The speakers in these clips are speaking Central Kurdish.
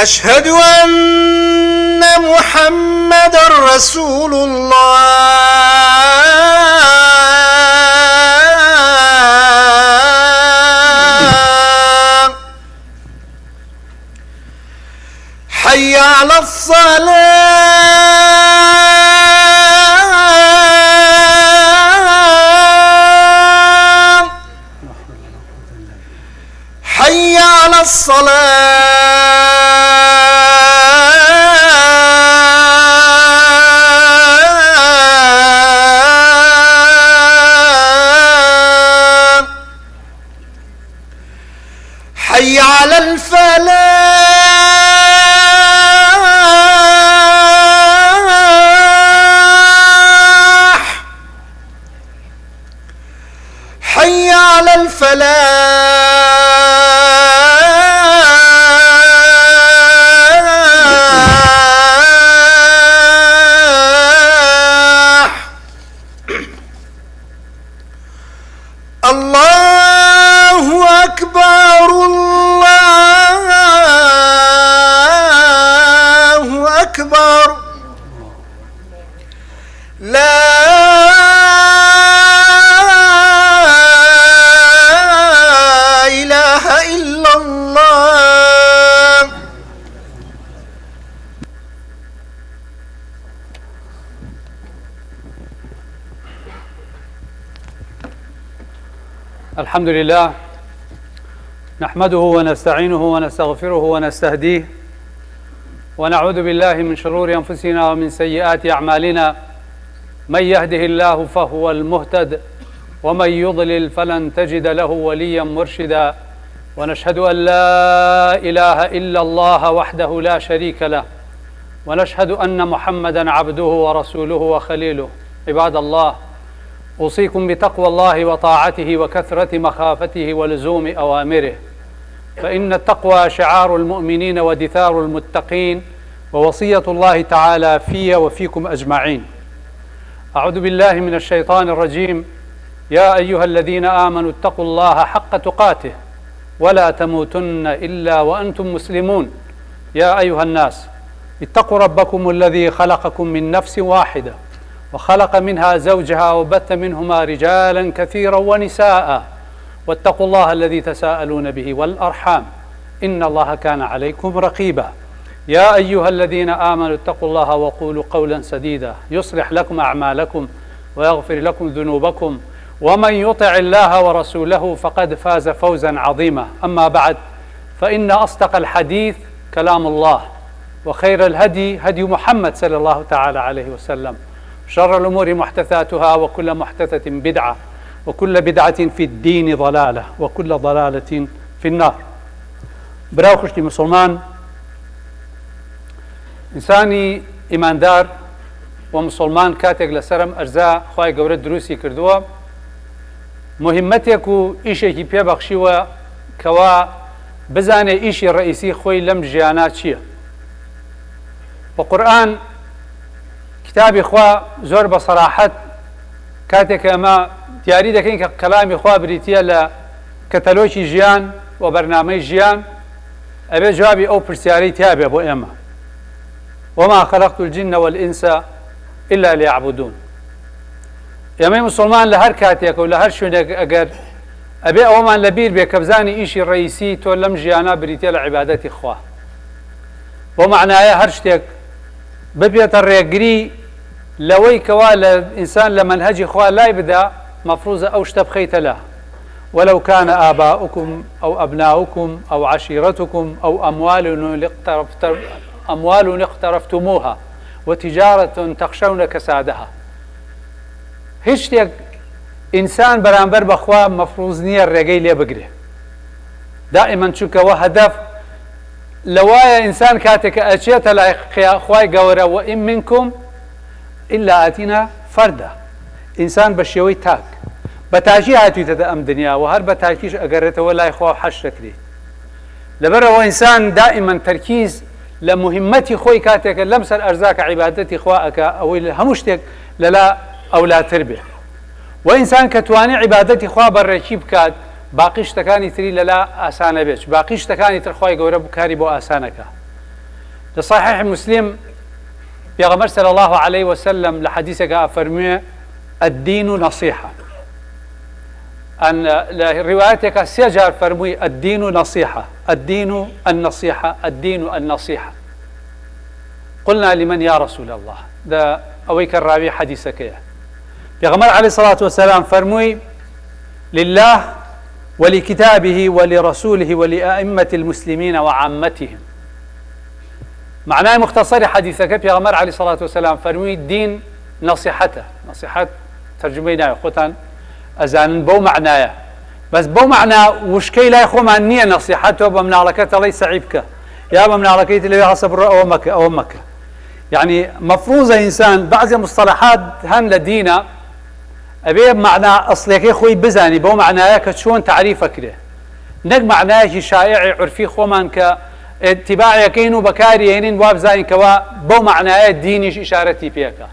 أشهد أن محمدا رسول الله. حي على الصلاة. حي على الصلاة. حي على الفلاح. حي على الفلاح. الله أكبر، الله أكبر، لا إله إلا الله. الحمد لله نحمده ونستعينه ونستغفره ونستهديه، ونعوذ بالله من شرور أنفسنا ومن سيئات أعمالنا. من يهده الله فهو المهتد، ومن يضلل فلن تجد له وليا مرشدا. ونشهد أن لا إله إلا الله وحده لا شريك له، ونشهد أن محمدا عبده ورسوله وخليله. عباد الله، أوصيكم بتقوى الله وطاعته وكثرة مخافته ولزوم أوامره، فإن التقوى شعار المؤمنين ودثار المتقين، ووصية الله تعالى في وفيكم أجمعين. أعوذ بالله من الشيطان الرجيم. يا أيها الذين آمنوا اتقوا الله حق تقاته ولا تموتن إلا وأنتم مسلمون. يا أيها الناس اتقوا ربكم الذي خلقكم من نفس واحدة وخلق منها زوجها وبث منهما رجالا كثيرا ونساء، واتقوا الله الذي تساءلون به والأرحام إن الله كان عليكم رقيبا. يا أيها الذين آمنوا اتقوا الله وقولوا قولا سديدا يصلح لكم أعمالكم ويغفر لكم ذنوبكم، ومن يطع الله ورسوله فقد فاز فوزا عظيما. أما بعد، فإن أصدق الحديث كلام الله، وخير الهدي هدي محمد صلى الله تعالى عليه وسلم، شر الأمور محدثاتها، وكل محدثة بدعة، وكل بدعة في الدين ضلالة، وكل ضلالة في النار. برا خوشکی مسلمان، ئینسانی ئیماندار و مسلمان کاتێک لەسەرم ئەرزا خوای گەورە دروستی کردووە، مهمەتێک و ئیشێکی پێبەخشیوە کەوا بزانێ ئیشی ڕئیسی خۆی لەم ژیانە چییە. و قورئان کتابی خوا زۆر بە سەراحەت کاتێک ئەمە دیاری دەکەین کە کەلامی خوا بریتییە لە کەتەلۆکی ژیان و بەرنامەی ژیان، ئەبێ جوابی ئەو پرسیارەی تیابێ بۆ ئێمە: وما خلقت الجن والإنس إلا ليعبدون. ئێمەی مسلمان لە هەر کاتێک و لە هەر شوێنێک ئەگەر ئەبێ ئەوەمان لەبیر بێ کە بزانی ئیشی ڕئیسی تۆ لەم ژیانە بریتیە لە عیبادەتی خوا. بۆ معنایە هەر شتێک ببێتە ڕێگری لەوەی کەوا لە ئینسان لە مەنهەجی خوا لای بدا، مەفروزە ئەو شتە بخەیتە لا، ولو كان آباؤكم أو أبناؤكم أو عشيرتكم أو أموال اقترفتموها وتجارة تخشون كسادها. هیچ شتێک ئینسان بەرامبەر بەخوا مەفروز نییە ڕێگەی لێ بگرێ دائما، چونکەوە هەدەف لەوایە ئینسان کاتێک کە ئەچێتە لای خوای گەورە، وإن منكم إلا آتينا فردا، ئینسان بە شێوەی تاک بە تاکی هاتوویتەتە ئەم دنیا و هەر بە تاکیش ئەگەڕێتەوە لای خوا و حەش دەکرێت. لەبەرەوە ئینسان دائما تەرکیز لە مهمەتی خۆی کاتێکە لەم سەر ئەرزا کە عیبادەتی خوا ئەکا، ئەوەی لە هەموو شتێک لەلا ئەولاتر بێ. و ئینسان کە توانی عیبادەتی خوا بە ڕێکی بکات، باقی شتەکانی تری لەلا ئاسانە بێت، باقی شتەکانی تر خوای گەورە کاری بۆ ئاسانەکە. لە صحیح مسلم پێغەمبەر صلی الله علیه وسلم لە حەدیثێکا ئەفەرموێ الدین نصیحە. ئەن لە ڕیوایەتێکا سێ جار فەرمووی الدین نصیحە، الدین النصیحە، الدین النصیحە. قلنا لمن یا رسول الله، دە ئەوەی کە ڕاوی حەدیثەکەیە پێغەمبەر علیه الصلاة والسلام فەرمووی لله ولكتابه ولرسوله ولأئمة المسلمين وعامتهم. معنای مختصری حەدیثەکە پێغەمبەر علیه الصلاة والسلام فەرمووی دین نەسیحەتە. نەسیحەت تەرجومەی ناوێ خۆتان ئەزانن بەو مەعنایە، بەس بەو مەعنا وشکەی لای خۆمان نییە نەسیحەت. تۆ بە مناڵەکەت ئەڵێی سەعی بکە، یا بە مناڵەکەی تر لەوێ هەڵسە بڕۆ ئەوە مەکە ئەوە مەکە. یعنی مەفروزە ئینسان بەعزێ مستەڵەحات هەن لە دینە ئەبێ مەعنا ئەسڵیەکەی خۆی بزانی بەو مەعنایە کە چۆن تەعریف ئەکرێ، نەک مەعنایەکی شائعی عورفی خۆمان کە ئیتیباعیەکەین و بەکاری هێنین وابزانین کەوا بەو مەعنایە دینیش ئیشارەتی پێکا.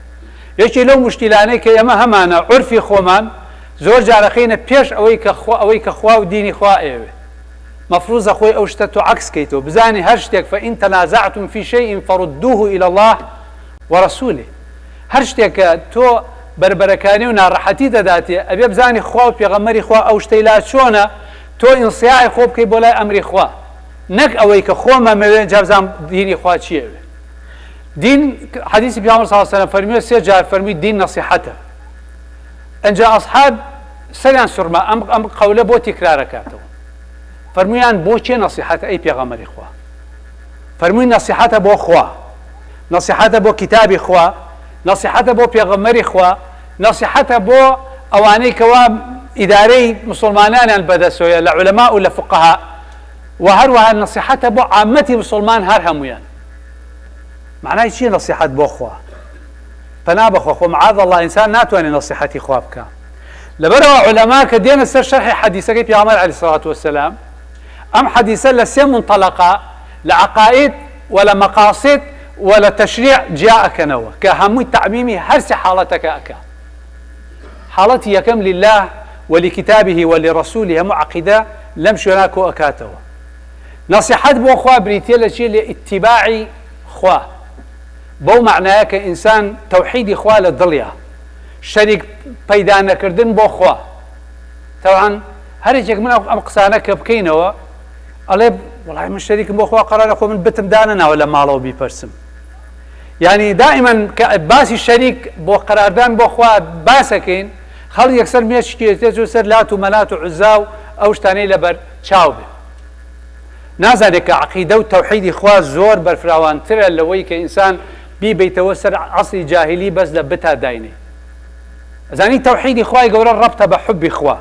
یەکێ لەو موشکیلانەی کە ئێمە هەمانە عورفی خۆمان زۆر جار ئەخەینە پێش ئەوەی کە خوا ئەوەی کە خوا و دینی خوا ئەیەوێ. مەفروزە خۆی ئەو شتە تۆ عەکس کەیتەوە بزانی هەر شتێک فان تنازعتم فی شیء فردوه الی اللە ورسوله هەر شتێک کە تۆ بەربەرەکانی و ناڕەحەتی دەداتێ ئەبێ بزانی خوا و پێغەمبەری خوا ئەو شتەی لا چۆنە تۆ ئینصیاعی خۆ بکەی بۆ لای ئەمری خوا نەک ئەوەی کە خۆم ئەمەوێ جا بزانم دینی خوا چی ئەوێ. دین حەدیسی پیامبەر صلی اللە علیه و سلم فەرمووی سێ جار فەرمووی دین نەسیحەتە. ئەنجا ئەصحاب سەریان سوڕما ئەم ئەم قەولە بۆ تکرار ئەکاتەوە. فەرموویان بۆ کێ نەسیحەتە ئەی پێغەمبەری خوا؟ فەرمووی نەسیحەتە بۆ خوا، نەسیحەتە بۆ کیتابی خوا، نەسیحەتە بۆ پێغەمبەری خوا، نەسیحەتە بۆ ئەوانەی کەوا ئیدارەی مسوڵمانانیان بەدەسۆیە لە عولەما و لە فوقەها، وە هەروەها نەسیحەتە بۆ عامەتی مسوڵمان هەر هەموویان. مەعنای چیە نەسیحەت بۆ خوا؟ پەنا بەخوا خۆ معاذ اللە ئینسان ناتوانێت نەسیحەتی خوا بکا. لەبەرئەوە عولەما کە دێنە سەر شەرحی حەدیسەکەی پێغەمبەر علیە الصلوة والسلام ئەم حەدیسە لە سێ مونتەلەقا لە عەقائید و لە مەقاصد و لە تەشریع جیا ئەکەنەوە کە هەمووی تەعمیمی هەر سێ حاڵەتەکە ئەکا. حاڵەتی یەکەم لله ولکتابه ولرسوله هەموو عەقیدە لەم شوێنە کۆ ئەکاتەوە. نەسیحەت بۆ خوا بریتیە لە چی؟ لە ئیتیباعی خوا بەو مەعنایە کە ئینسان تەوحیدی خوا لە دڵیا، شەریک پەیدا نەکردن بۆ خوا. تەبعەن هەر یەکێک من ئەم قسانە کە بکەینەوە ئەڵێ وەڵای من شەریکم بۆ خوا قەرارە خۆ من بتم دانەناوە لە ماڵەوە بیپەرسم. یعنی دائما کە باسی شەریک بۆ قەراردان بۆ خوا باسەکەین خەڵک یەکسەر مێشکی ئەچێت سەر لات و مەنات و عوزا و ئەو شتانەی لەبەر چاو بێ. نازانێ کە عەقیدە و تەوحیدی خوا زۆر بەرفراوانترە لەوەی کە ئینسان بیبەیتەوە سەر عەسری جاهیلی بەس لە بتا داینێ. ئەزانی تەوحیدی خوای گەورە ڕەبتە بە حوبی خوا.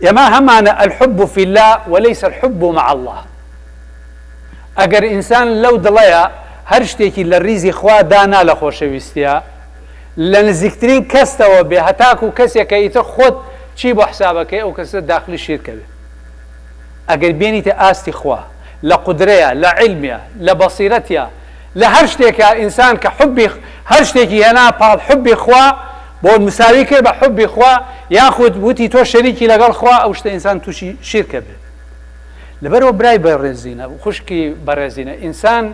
ئێمە هەمانە الحب فی اللە وليس الحب مع اللە. ئەگەر ئینسان لەو دڵەیا هەر شتێکی لە ڕیزی خوا دانا لە خۆشەویستیا لە نزیکترین کەستەوە بێ هەتاکو کەسێک کە ئیتر خۆت چی بۆ حسابەکەی ئەو کەسە داخلی شیرکە بێ. ئەگەر بێنیتە ئاستی خوا لە قودرەیا لە عیلمیا لە بەسیرەتیا لە هەر شتێکا ئینسان کە حوبی هەر شتێکی هێنا پاڵ حوبی خوا بۆ مساوی کرد بە حوبی خوا یاخود وتی تۆ شەریکی لەگەڵ خوا ئەو شتە ئینسان تووشی شیرکە بێ. لەبەرئەوە برای بەڕێزینە خوشکی بەڕێزینە ئینسان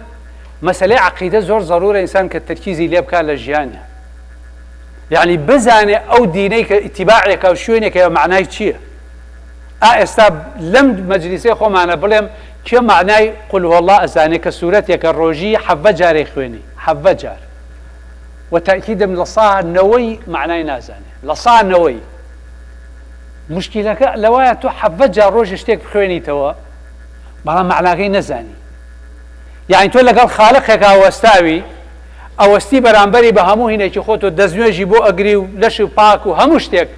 مەسەلەی عەقیدە زۆر زەرورە ئینسان کە تەرکیزی لێ بکات لە ژیانیا یعنی بزانێ ئەو دینەی کە ئیتیباعێکە و شوێنێکە مەعنای چییە. ئا ئێستا لەم مەجلیسەی خۆمانە بڵێم کێ مەعنای قل هو اللە ئەزانێ کە سورەتێکە ڕۆژی حەڤە جارێ خوێنی حەڤە جار وە تەئکیدم لە سا نەوەی مەعنای نازانێ لە سا نەوەی مشکیلەکە لەوایە تۆ حەڤە جار ڕۆژی شتێک بخوێنیتەوە بەڵام مەعناکەی نەزانی یعنی تۆ لەگەڵ خالقێکا وەستاوی ئەوەستی بەرامبەری بە هەموو هینێکی خۆت و دەستنوێژی بۆ ئەگری و لەش و پاک و هەموو شتێک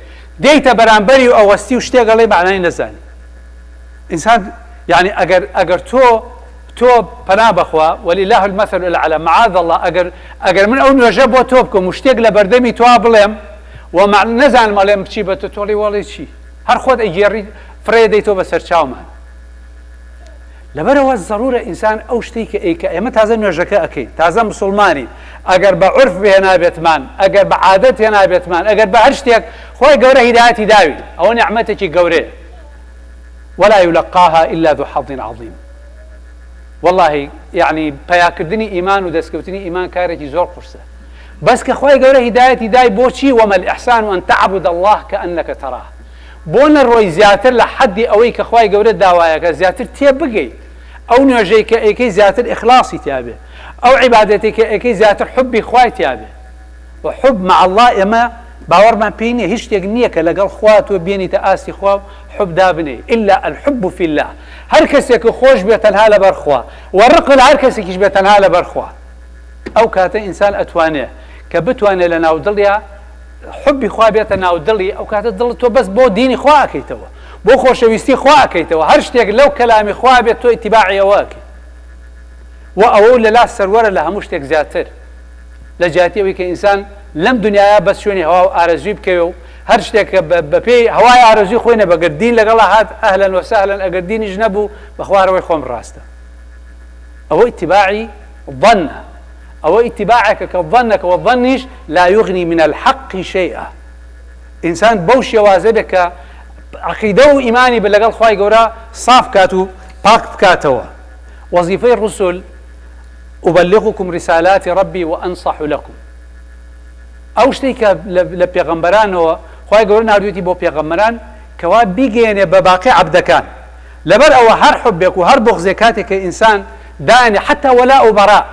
دێیتە بەرامبەری و ئەوەستی و شتێک ئەڵێی مەعنای نەزانی ئینسان یعنی ئەگەر ئەگەر تۆ تۆ پەنا بەخوا ولله المثل الاعلى معاذ الله ئەگەر ئەگەر من ئەو نوێژە بۆ تۆ بکەم و شتێک لە بەردەمی تۆ بڵێم و نەزانم ئەڵێم چی بە تۆ تۆڵی وەڵی چی هەر خۆت ئەگێڕی فڕێ دەی تۆ بەسەر چاومان لەبەرئەوە زەرورە ئینسان ئەو شتەی کە ئەیکا، ئێمە تازە نوێژەکە ئەکەین، تازە مسوڵمانین، ئەگەر بە عورف هێنابێتمان، ئەگەر بە عادەت هێنابێتمان، ئەگەر بە هەر شتێک، خوای گەورە هیدایەتی داوین، ئەوە نیعمەتێکی گەورەیە. ولا یلقاها الا ذو حظ عظیم. وەڵاهی یەعنی پەیاکردنی ئیمان و دەستکەوتنی ئیمان کارێکی زۆر قورسە بەس کە خوای گەورە هیدایەتی دای بۆچی وما الاحسان ان تعبد الله كأنك تراه بۆ نەڕۆی زیاتر لە حەدی ئەوەی کە خوای گەورە داوایەکە زیاتر تێبگەیت ئەو نوێژەی کە ئەیکەی زیاتر ئیخلاصی تیابێ ئەو عیبادەتی کە ئەیکەی زیاتر حوبی خوای تیابێ و حب مع اللە ئێمە باوەڕمان پێی نیە هیچ شتێک نیە کە لەگەڵ خوا تۆ بێنیتە ئاستی خوا و حب دابنێی الا الحب فی اللە هەر کەسێک خۆش بێ تەنها لەبەر خوا و ڕق لە هەر کەسێکیش بێ تەنها لەبەر خوا ئەو کاتە ئینسان ئەتوانێ کە بتوانێ لە ناو دڵیا حبی خوا بێتە ناو دڵی ئەو کاتە دڵ تۆ بەس بۆ دینی خوا ئەکەیتەوە بۆ خۆشەویستی خوا ئەکەیتەوە هەر شتێک لەو کەلامی خوا بێت تۆ ئیتیباعی ئەوە ئەکەی و ئەوە لەلا سەروەرە لە هەموو شتێک زیاتر لە جیاتی ئەوەی کە ئینسان لەم دنیایە بەس شوێنی هەوا و ئارەزووی بکەوێ و هەر شتێک کە بەپێی هەوای ئارەزووی خۆی نەبێ گەر دین لەگەڵا هات ئەهلەن وسەهلەن ئەگەر دینیش نەبوو بەخوا هەر ئەوەی خۆم ڕاستە ئەوە ئیتباعی ظنە ئەوە ئیتباعێکە کە ظنەکە و ظنیش لا یغنی من الحق شیئا ئینسان بەو شێوازە بێ کە عقیدە و ئیمانی بە لەگەڵ خوای گەورە صاف کات و پاک بکاتەوە وەزیفەی ڕسول ابلغکم رسالات ربی وانصح لکم ئەو شتەی کە لە پێغەمبەرانەوە خوای گەورە ناردوێتی بۆ پێغەمبەران کەوا بیگەیەنێ بە باقی عەبدەکان لەبەر ئەوە هەر حوبێک و هەر بوغزێک کاتێک کە ئینسان دانێ حتا وەلاء و بەراء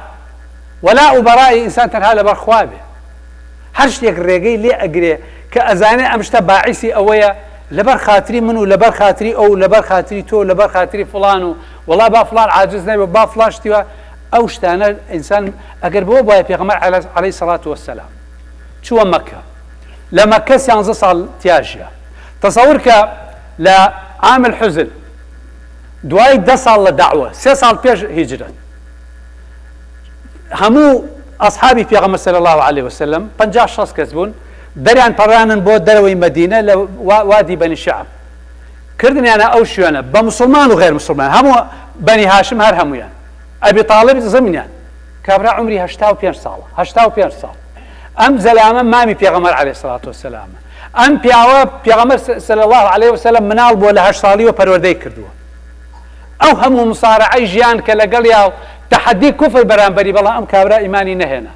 وەلاء و بەرائی ئینسان تەنها لەبەر خوا بێ هەر شتێک ڕێگەی لێ ئەگرێ کە ئەزانێ ئەم شتە باعیسی ئەوەیە لەبەر خاتری من و لەبەر خاتری ئەو لەبەر خاتری تۆ لەبەر خاتری فڵان و وەڵا با فڵان عاجز نەبێ با فڵان شتی وا ئەو شتانە ئینسان ئەگەر بەوە بوایە پێغەمبەر عەلەیهی سەڵات وەسەلام چووە مەکە لە مەکە سیانزە ساڵ تیا ژیا تەسەور کە لە عام الحزن دوای 10 ساڵ لە دەعوە سێ ساڵ پێش هیجرەت هەموو ئەصحابی پێغەمبەر صلی الله علیه وسلم 50 60 کەس بوون دەریان پەڕانن بۆ دەرەوەی مەدینە لە وادی بەنی شعب کردنیانە ئەو شوێنە بە موسڵمان و غەیر موسڵمان هەموو بەنی هاشم هەر هەموویان ئەبی تاڵب زمنیان کابرا عومری 85 ساڵە 85 ساڵ ئەم زەلامە مامی پێغەمبەر عەلەیهی سڵات وسەلامە ئەم پیاوە پێغەمبەر صلی الله علیه وسلم مناڵ بووە لە هەشت ساڵیوە پەروەردەی کردووە ئەو هەموو مسارعەی ژیان کە لەگەڵیا و تەحەدی کوفر بەرامبەری بەڵام ئەم کابرا ئیمانی نەهێنا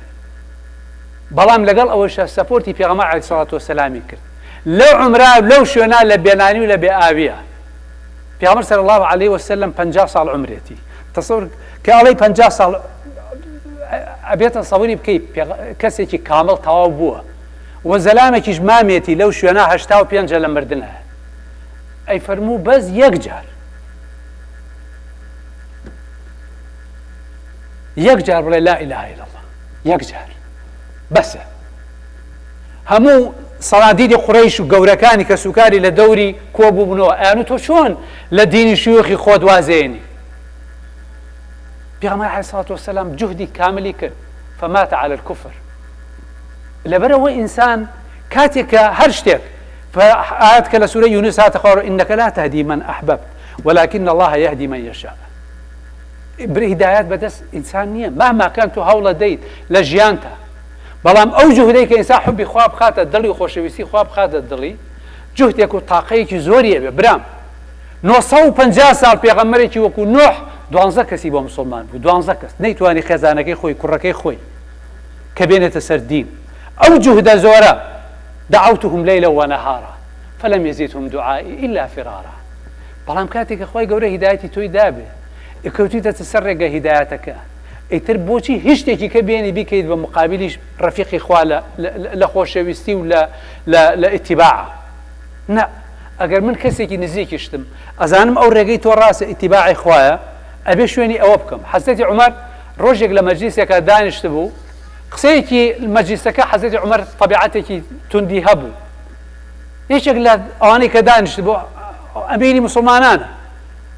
بەڵام لەگەڵ ئەوەشا سەپۆرتی پێغەمبەر عەلەیهی سڵات وسەلامی کرد لەو عومرە لەو شوێنە لە بێنانی و لە بێ ئاویە پێغەمبەر صلی اللە علیە وسلم 50 ساڵ عومرێتی تەسەور کە ئەڵێی 50 ساڵ ئەبێت تەسەوری بکەی کەسێکی کامڵ تەواو بووە و زەلامێکیش مامێتی لەو شوێنە 85 لە مردنە ئەی فەرموو بەس یەک جار یەک جار بڵێ لا اله الا الله یەک جار بەسە هەموو سەنادیدی قوڕەیش و گەورەکانی کەسوکاری لە دەوری کۆبووبنەوە ئەیانوت تۆ چۆن لە دینی شیوخی خۆت وازێنی؟ پێغەمبەر علیه الصلاة والسلام جهدی کاملی کرد فمات علی الکفر. لەبەرئەوە ئینسان کاتێک کە هەر شتێک آیات کە لە سورەی یونس هاتە خوارەوە انک لا تهدی من احببت ولكن الله يهدی من یشاء هیدایەت بەدەست ئینسان نییە مهما کان تۆ هەوڵە دەیت لە ژیانتا بەڵام ئەو جوهدەی کە ئینسان حوبی خوا بخاتە دڵی و خۆشەویستی خوا بخاتە دڵی جوهدێک و تاقەیەکی زۆری ئەبێ برام 950 ساڵ پێغەمبەرێکی وەکو نوح دوانزە کەسی بۆ مسلمان بوو دوانزە کەس نەیتوانی خێزانەکەی خۆی کوڕەکەی خۆی کە بێنێتە سەر دین ئەو جوهدە زۆرە دعوتهم ليلا ونهارا فلم يزدهم دعائي إلا فرارا بەڵام کاتێک کە خوای گەورە هیدایەتی تۆی دابێ کەوتیتەتە سەر ڕێگە هیدایەتەکە ئیتر بۆچی هیچ شتێکی کە بێنی بیکەیت بە مقابلیش ڕەفیقی خوا لە لە خۆشەویستی و لە لە لە ئیتیباع نا ئەگەر من کەسێکی نزیکیشتم ئەزانم ئەو ڕێگەی تۆ ڕاستە ئیتیباعی خوایە ئەبێ شوێنی ئەوە بکەم حەزرەتی عومەر ڕۆژێک لە مەجلیسێکا دانیشتبوو قسەیەکی مەجلیسەکە حەزرەتی عومەر تەبیعەتێکی توندی هەبوو یەکێک لە ئەوانەی کە دانیشتبوو ئەمیری موسڵمانانە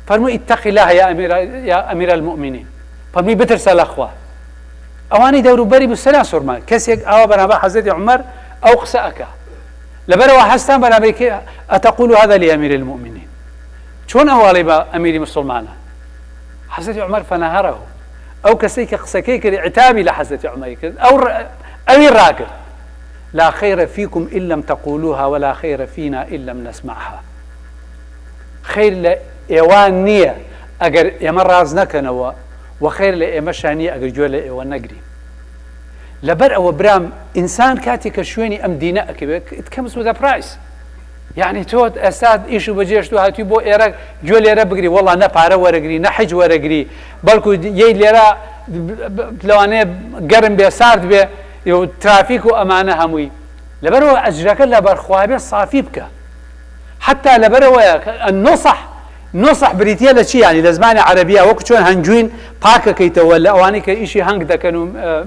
فەرمووی اتق الله یا امیر یا امیر المؤمنین فەرمووی بترسە لە خوا ئەوانەی دەوروبەری بوو سەریان سوڕما کەسێک ئاوا بەرامبەر حەزرەتی عومەر ئەو قسە ئەکا لەبەرەوە هەستان بەرامبەری کە ئەتەقول هذا لامیر المؤمنین چۆن ئەواڵی بە ئەمیری مسلمانە حەزرەتی عومەر فەنەهەرەه ئەو کەسەی کە قسەکەی کرد عتابی لە حەزرەتی عومەری کرد ئەو ئەوی ڕاگرت لا خير فيكم إن لم تقولوها ولا خير فينا إن لم نسمعها خیر لە ئێوان نییە ئەگەر ئێمە ڕاست نەکەنەوە. وە خێر لە ئێمەشا نیە ئەگەر گوێ لە ئێوە نەگرین. لەبەر ئەوە برام ئینسان کاتێک کە شوێنی ئەم دینە ئەکەوێت it comes with a price. یعنی تۆ ئێستا ئیش و بەجێشت و هاتووی بۆ ئێرە گوێ لێرە بگری وەڵا نە پارە وەرەگری نە حەج وەرەگری بەڵکو یەی لێرە لەوانەیە گەرم بێ سارد بێ ترافیک و ئەمانە هەمووی لەبەرەوە ئەجرەکە لەبەر خوا بێ سافی بکە حتا لەبەرەوەیە النصح نصح بریتیە لە چی یانی لە زمانی عەرەبیە وەکو چۆن هەنگوین پاکەکەیتەوە لە ئەوانەی کە ئیشی هەنگ دەکەن و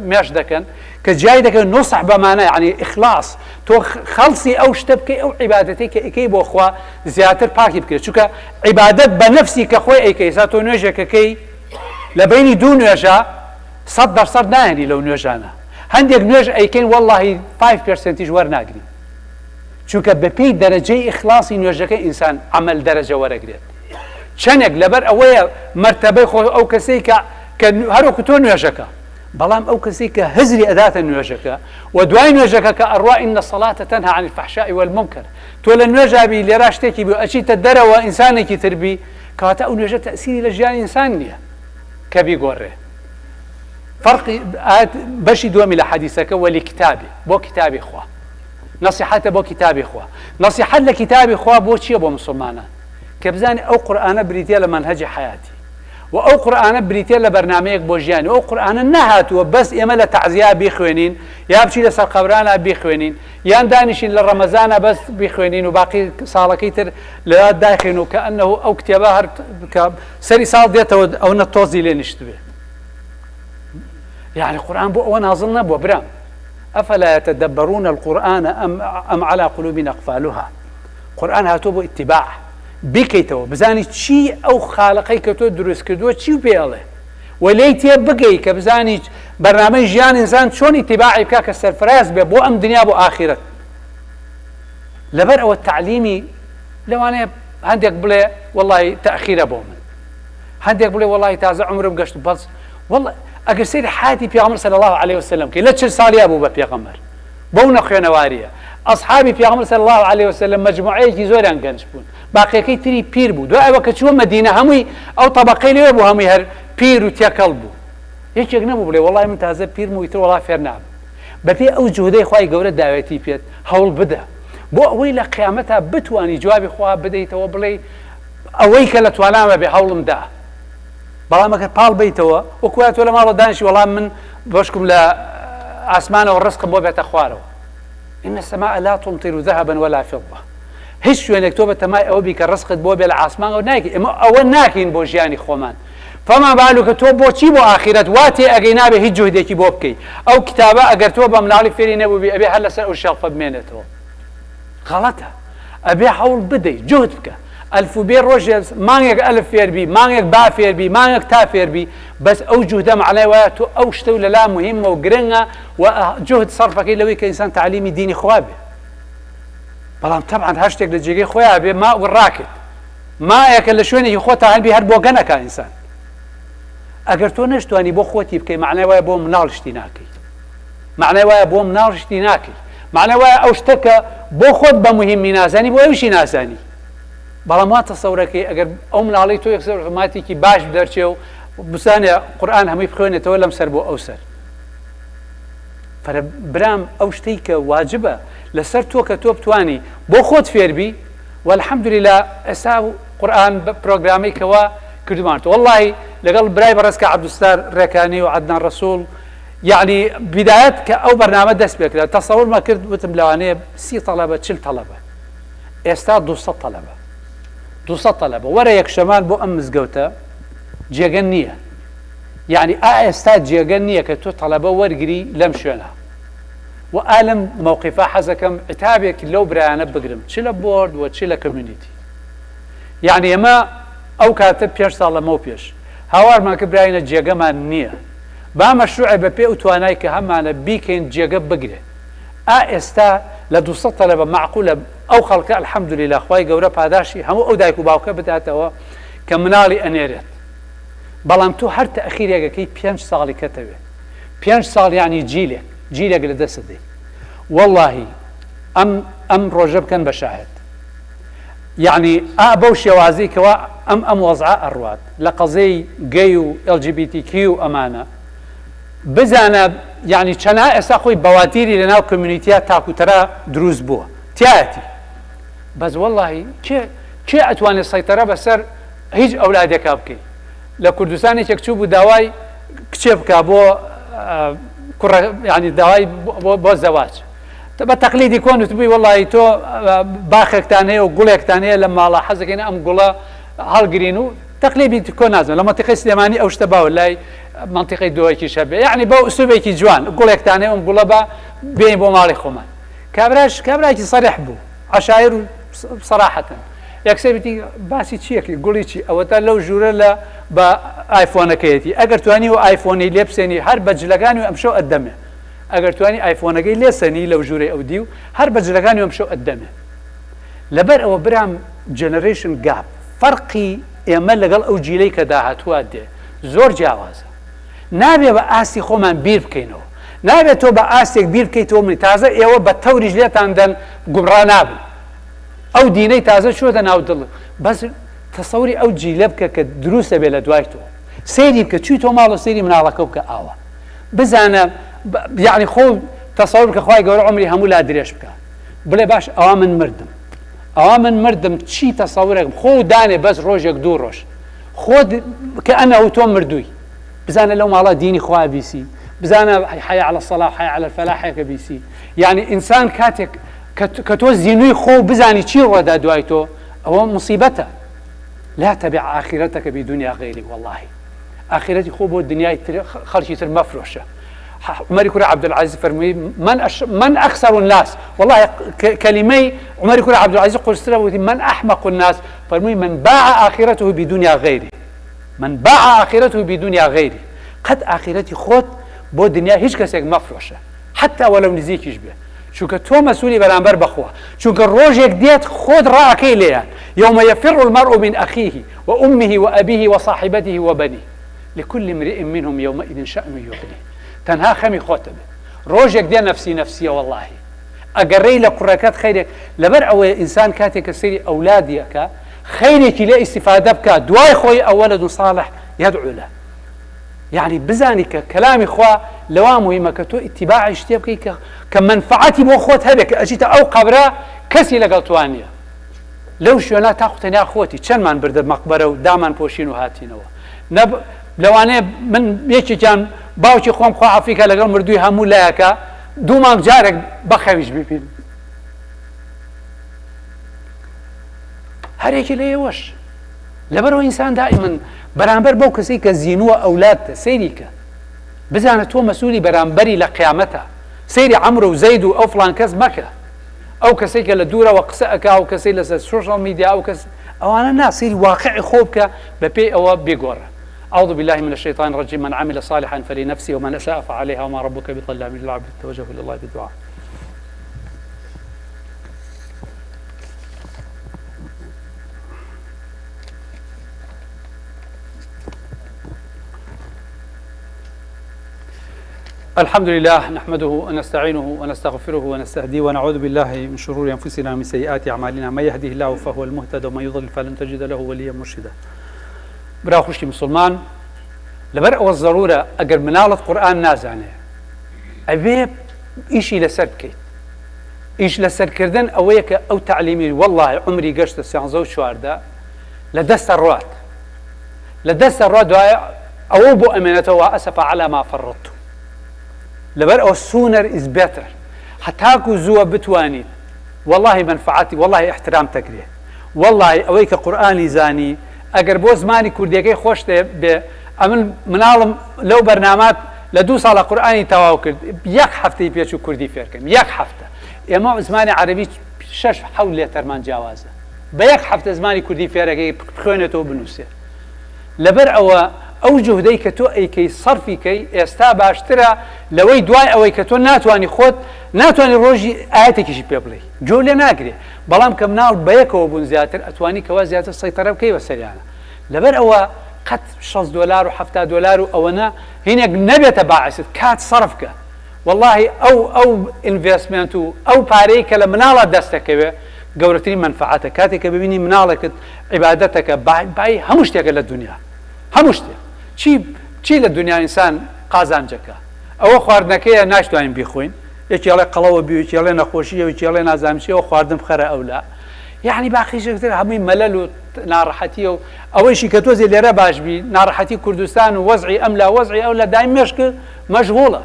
مێش دەکەن کە جیای دەکەن نصح بە مانای یانی ئیخلاص تۆ خەڵسی ئەو شتە بکەی ئەو عیبادەتەی کە ئەیکەی بۆ خوا زیاتر پاکی بکرێت چونکە عیبادەت بە نەفسی کە خۆی ئەیکەی سا تۆ نوێژێکەکەی لە بەینی دوو نوێژە 100% نایەنی لەو نوێژانە هەندێک نوێژ ئەیکەین وەڵڵاهی 5 percent یش وەرناگرین چونکە بەپێی دەرەجەی ئیخلاصی نوێژەکەی ئینسان عەمەل دەرەجە وەرەگرێت چەنێک لەبەر ئەوەیە مەرتەبەی خۆ ئەو کەسەی کە کە هەروەکو تۆ نوێژەکە بەڵام ئەو کەسەی کە هزری ئەداتە نوێژەکە و دوای نوێژەکە کە ئەڕوا إن الصلاة تنهى عن الفحشاء والمنكر تۆ لە نوێژا بی لێرا شتێکی بی ئەچیتە دەرەوە ئینسانێکی تر بی کەواتە ئەو نوێژە تەئسیری لە ژیانی ئینسان نییە کە بیگۆڕێ فەرقی ئایەت بەشی دووەمی لە حەدیسەکە وەلی کتابی بۆ کتابی خوا نەسیحەتە بۆ کیتابی خوا. نەسیحەت لە کیتابی خوا بۆ چیە بۆ مسوڵمانان؟ کە بزانێ ئەو قورئانە بریتیە لە مەنهەجی حەیاتی و ئەو قورئانە بریتیە لە بەرنامەیەک بۆ ژیانی و ئەو قورئانە نەهاتووە بەس ئێمە لە تەعزیا بیخوێنین یا بچین لە سەرقەبرانا بیخوێنین یان دانیشین لە ڕەمەزانا بەس بیخوێنین و باقی ساڵەکەی تر لە دایخین و کەئەنەهو ئەو کتێبە هەر کە سەری ساڵ دێتەوە ئەونە تۆزی لێ نیشتبێ. یعنی قورئان بۆ ئەوە نازڵ نەبووە برام. افلا یتدبرون القرآن ام علی قلوب اقفالها قورئان هاتووە بۆ ئیتیباع بیکەیتەوە بزانی چی ئەو خالقەی کە تۆ دروست کردووە چی پێ ئەڵێ و لێی تێ بگەی کە بزانی بەرنامەی ژیان ئینسان چۆن ئیتیباعی بکا کە سەرفراز بێ بۆ ئەم دنیا بۆ ئاخیرەت لەبەر ئەوە تەعلیمی لەوانەیە هەندێک بڵێ وەڵی تەخیرە بۆ من هەندێک بڵێ وەڵی تازە عمرم گەشت بەس واللە ئەگەر سەیری حەیاتی پێغەمبەر صلی اللە علیە وسلم بکەی لە 40 ساڵیا بوو بە پێغەمبەر بەو نەخوێنەواریە ئەصحابی پێغەمبەر صلی اللە علیە وسلم مەجموعەیەکی زۆریان گەنج بوون باقیەکەی تری پیر بوو دوای ئەوە کە چووە مەدینە هەمووی ئەو طبقەی لەوێ بوو هەمووی هەر پیر و تێکەڵ بوو یەکێک نەبوو بڵێ وەڵای من تازە پیرم و ئیتر وەڵا فێر نابم بەپێی ئەو جوهدەی خوای گەورە داوێتی پێت هەوڵ بدە بۆ ئەوەی لە قیامەتا بتوانی جوابی خوا بدەیتەوە بڵێی ئەوەی کە لە توانامە بێ هەوڵم دا بەڵام ئەگەر پاڵ بەیتەوە وەکو وایە تۆ لە ماڵەوە دانیشی وەڵام من بەشکم لە ئاسمانەوە ڕزقم بۆ بێتە خوارەوە إن السماء لا تمطر ذهبا ولا فضة هیچ شوێنێک تۆ بە تەمای ئەوە بی کە ڕزقت بۆ بێ لە ئاسمانەوە نایکەی ئێمە ئەوە ناکەین بۆ ژیانی خۆمان فما بالك تۆ بۆچی بۆ ئاخیرەت وا تێ ئەگەی نابێ هیچ جوهدێکی بۆ بکەی ئەو کتابە ئەگەر تۆ بە مناڵی فێری نەبووبی ئەبێ هەر لەسەر ئەو shelf ە بمێنێتەوە غەڵەتە ئەبێ هەوڵ بدەی جوهد بکە ئەلف و بێ ڕۆژێ مانگێک ئەلف فێربی مانگێک با فێربی مانگێک تا فێربی بەس ئەو جوهدە مەعنای وایە تۆ ئەو شتە و لەلا مهمە و گرنگە و جوهد سەرفەکەی لەوەی کە ئینسان تەعلیمی دینی خوا بێ بەڵام تەبعەن هەر شتێک لە جێگەی خۆیا بێ ما و ڕاکت مایەکە لە شوێنێکی خۆتا هەبی هەر بۆگەن ئەکا ئینسان ئەگەر تۆ نەشتوانی بۆ خۆتی بکەی مەعنای وایە بۆ مناڵ شتی ناکەی مەعنای وایە بۆ مناڵ شتی ناکەی مەعنای وایە ئەو شتە کە بۆ خۆت بە مهمی نازانی بۆ ئەویشی نازانی بەڵام وا تەسەورەکەی ئەگەر ئەو مناڵی تۆ یەکسەر ئۆتۆماتیکی باش دەرچێ و بزانێ قورئان هەمووی بخوێنێتەوە لەم سەر بۆ ئەو سەر فەرە برام ئەو شتەی کە واجبە لەسەر تۆ کە تۆ بتانی بۆ خۆت فێربی والحمدللە ئێستا قورئان بە پرۆگرامەی کەوا کردومانەوە وەڵڵاهی لەگەڵ برای بەڕێز کە عەبدولستار ڕێکانی و عەدنان ڕەسوڵ یەعنی بیدایەت کە ئەو بەرنامە دەست پێکرا تەسەورمە کرد وتم لەوانەیە 30 تەڵەبە 40 تەڵەبە ئێستا 200 تەلەبە 200 تەلەبە وەرە یەکشەمان بۆ ئەم مزگەوتە جێگە نییە یعنی ئا ئێستا جێگە نییە کە تۆ تەلەبە وەرگری لەم شوێنە و ئا لەم مەوقیفە حەزەکەم عتابێک لەو برایانە بگرم چ لە board و چ لە community یعنی ئێمە ئەو کاتە پێنج ساڵ لەمەو پێش هاوارمان کرد براینە جێگەمان نییە با مەشروعێ بە پێ ئەو توانای کە هەمانە بیکەین جێگە بگرێ ئا ئێستا لە 200 تەلەبە مەعقولە ئەو خەڵکە الحمدللە خوای گەورە پاداشی هەموو ئەو دایک و باوکە بداتەوە کە مناڵی ئەنێرێت بەڵام تۆ هەر تەئخیرێک ئەکەی پێنج ساڵی کەتەوێ پێنج ساڵ یانی جیلێک جیلێک لە دەست دەی وەڵاهی ئەم ئەم ڕۆژە بکەن بە شاهد. یەعنی ئا بەو شێوازەی کەوا ئەم ئەم وەزعە ئەڕوات لە قەزێی gay و LGBTQ و ئەمانە بزانە یەعنی چەنها ئێستا خۆی بەواتیری لەناو community یا تاک و تەرا دروست بووە تیایەتی بەس وەڵاهی کێ کێ ئەتوانێ سەیتەرە بەسەر هیچ ئەولادێکا بکەی لە کوردستان یەکێک چوو بوو داوای کچێ بکا بۆ کوڕە یعنی داوای بۆ زەواج بە تەقلیدی کۆن وتبووی وەڵی تۆ باخێکتان هەیە و گوڵێکتان هەیە لە ماڵە حەزەکەین ئەم گوڵە هەڵگرین و تەقلیبی کۆن نازم لە مەنتیقەی سلێمانی ئەو شتە باوە لای مەنتیقەی دۆیەکیش هەبێ یعنی بە ئوسلوبێکی جوان گوڵێکتان هەیە ئەم گوڵە بە بێین بۆ ماڵی خۆمان کابراش کابراکی سەرح بوو عشایر و سەراحەتن یەکسەر وتی باسی چیەکەی گوڵی چی ئەوەتا لەو ژوورە لە بە ئایفۆنەکەیەتی ئەگەر توانی و ئایفۆنی لێ بسێنی هەر بە جلەکانی و ئەمشەو ئەدەمێ ئەگەر توانی ئایفۆنەکەی لێ سەنی لەو ژوورەی ئەو دیو هەر بە جلەکانی و ئەمشەو ئەدەمێ لەبەر ئەوە برام generation gap فەرقی ئێمە لەگەڵ ئەو جیلەی کە داهاتووە دێ زۆر جیاوازە نابێ بە ئاستی خۆمان بیر بکەینەوە نابێت تۆ بە ئاستێک بیر بکەیتەوە منی تازە ئێوە بە تەوریش لێتان دەن گومڕا نابن ئەو دینەی تازە چۆتە ناو دڵ بەس تەسەوری ئەو جیلە بکە کە دروستە بێ لە دوای تۆ سەیری بکە چوی تۆ ماڵە سەیری مناڵەکە بکە ئاوا بزانە یعنی خۆ تەسەور بکە خوای گەورە عومری هەموو لا درێژ بکە بڵێ باش ئەوا من مردم ئەوا من مردم چی تەسەورێکم خۆ دانێ بەس ڕۆژێک دوو ڕۆژ خۆت کە ئەنە و تۆ مردووی بزانە لەو ماڵە دینی خوا بیسی بزانە حەی علی الصلاة حەی علی الفلاح کە بیسی یعنی ئینسان کاتێک کە تۆ زینوی خۆ بزانی چی ڕۆدا دوای تۆ ئەوە مصیبەتە لا تبع آخرتك بدنيا غيري والله ئاخیرەتی خۆ بۆ دنیای تر خەڵکی تر مەفرۆشە عمەری کوڕی عەبدولعەزیز فەرمووی من أش... من أخسر الناس والله کەلیمەی عمەری کوڕی عەبدولعەزیز قورسترە وتی من أحمق الناس فەرمووی من باع آخرته بدنيا غيره من باع آخرته بدنيا غيره قەت ئاخیرەتی خۆت بۆ دنیا هیچ کەسێک مەفرۆشە حتا وەلو نزیکیش بێ چونکە تۆ مەسولی بەرامبەر بەخوا چونکە ڕۆژێک دێت خۆت ڕاکەی لێیان يوم يفر المرء من أخيه وأمه وأبيه وصاحبته وبنيه لكل امرئ منهم يومئذ شأن يغنيه تەنها خەمی خۆتە بێ ڕۆژێک دێ نەفسی نەفسیە وەڵاهی ئەگەڕێی لە کوڕەکەت خەیرێک لەبەر ئەوەیە ئینسان کاتێک کە سەیری ئەولادی ئەکا خەیرێکی لێ ئیستیفادە بکا دوای خۆی ئەو ولد صالح يدعو له یعنی بزانی کە کەلامی خوا لەوا مهمە کە تۆ ئیتیباعی شتێ بکەی کە کە مەنفعەتی بۆ خۆت هەبێ کە ئەچیتە ئەو قەبرە کەسی لەگەڵ توان نییە لەو شوێنە تاخو تەنیا خۆتی چەندمان بردە مەقبەرە و دامان پۆشین و هاتینەوە نە لەوانەیە من یەکێکیان باوکی خۆم خوا عەفیکا لەگەڵ مردووی هەموو لایەکە دوو مانگ جارێک بەخەویش ببینم هەرێکی لە ئێوەش لەبەرەوە ئینسان دائیمەن بەرامبەر بەو کەسەی کە زینووە ئەولادتە سەیری کە بزانە تۆ مەسوولی بەرامبەری لە قیامەتە سەیری عەمر و زەید و ئەو فڵان کەس مەکە ئەو کەسەی کە لە دوورەوە قسە ئەکا ئەو کەسەی لەسەر social media ئەو کەس ئەوانە نا سەیری واقعی خۆ بکە بەپێی ئەوە بیگۆڕە أعوذ بالله من الشيطان الرجيم من عمل صالحا فلنفسه ومن أساء فعليها وما ربك بظلام للعبد توجه إلى الله بالدعاء. الحمد لله نحمده ونستعينه ونستغفره ونستهديه ونعوذ بالله من شرور أنفسنا ومن سيئات أعمالنا من يهده الله فهو المهتد ومن يضلل فلن تجد له وليا مرشدا. برا خوشکی مسلمان لەبەر ئەوە زەرورە ئەگەر مناڵت قورئان نازانێ ئەبێ ئیشی لەسەر بکەیت ئیش لەسەرکردن ئەوەیە کە ئەو تەعلیمی وەڵڵاهی عومری گەشتە سیانزە و چواردە لە دەستە ڕوات لە دەستە ڕوا دوای ئەوە بۆ ئەمێنێتەوە وأسفا على ما فرطت لەبەر ئەوە sooner is better هەتاکو زووە بتوانیت وەڵاهی مەنفعەتی وەڵاهی ئیحترام تەگرێ وەڵاهی ئەوەی کە قورئانی زانی ئەگەر بۆ زمانی کوردیەکەی خۆش بێ ئەمن مناڵم لەو بەرنامات لە دوو ساڵە قورئانی تەواو کرد یەک هەفتەی پێچوو کوردی فێرکەم یەک هەفتە ئێمە زمانی عەرەبی شەش حەوت لێتەرمان جیاوازە بە یەک هەفتە زمانی کوردی فێرەکەی بخوێنێتەوە بنووسێ لەبەر ئەوە ئەو جوهدەی کە تۆ ئەیکەی سەرفی کەی ئێستا باشترە لەوەی دوای ئەوەی کە تۆ ناتوانی خۆت ناتوانی ڕۆژی ئایەتێکیشی پێ بڵێی گوێو لێ ناگرێ بەڵام کە مناڵ بەیەکەوە بوون زیاتر ئەتوانی کەوا زیاتر سەیتەرە بکەی بەسەریانە لەبەر ئەوە قەت 60 دۆلار و 70 دۆلار و ئەوەنە هینێک نەبێتە باعست کات سەرف کە وەڵاهی ئەو ئەو investment و ئەو پارەی کە لە مناڵە دەستەکەوێ گەورەترین مەنفەعەتە کاتێک کە ببینی مناڵێکت عیبادەتەکە بای هەموو شتێکە لە دنیا هەموو شتێک چی چی لە دنیا ئینسان قازانجەکە ئەوە خواردنەکەیە ناشتوانین بیخۆین یەکی ئەڵێ قەڵەوە بی یەکی ئەڵێ نەخۆشیە یەکی ئەڵێ نازانم چیەوە خواردن بخەرە ئەولا یعنی باقی شتر هەمووی مەلەل و ناڕەحەتیە و ئەوەیشی کە تۆزێ لێرە باش بی ناڕەحەتی کوردستان و وەزعی ئەم لا وەزعی ئەو لە دایم مێشک مەشغوڵە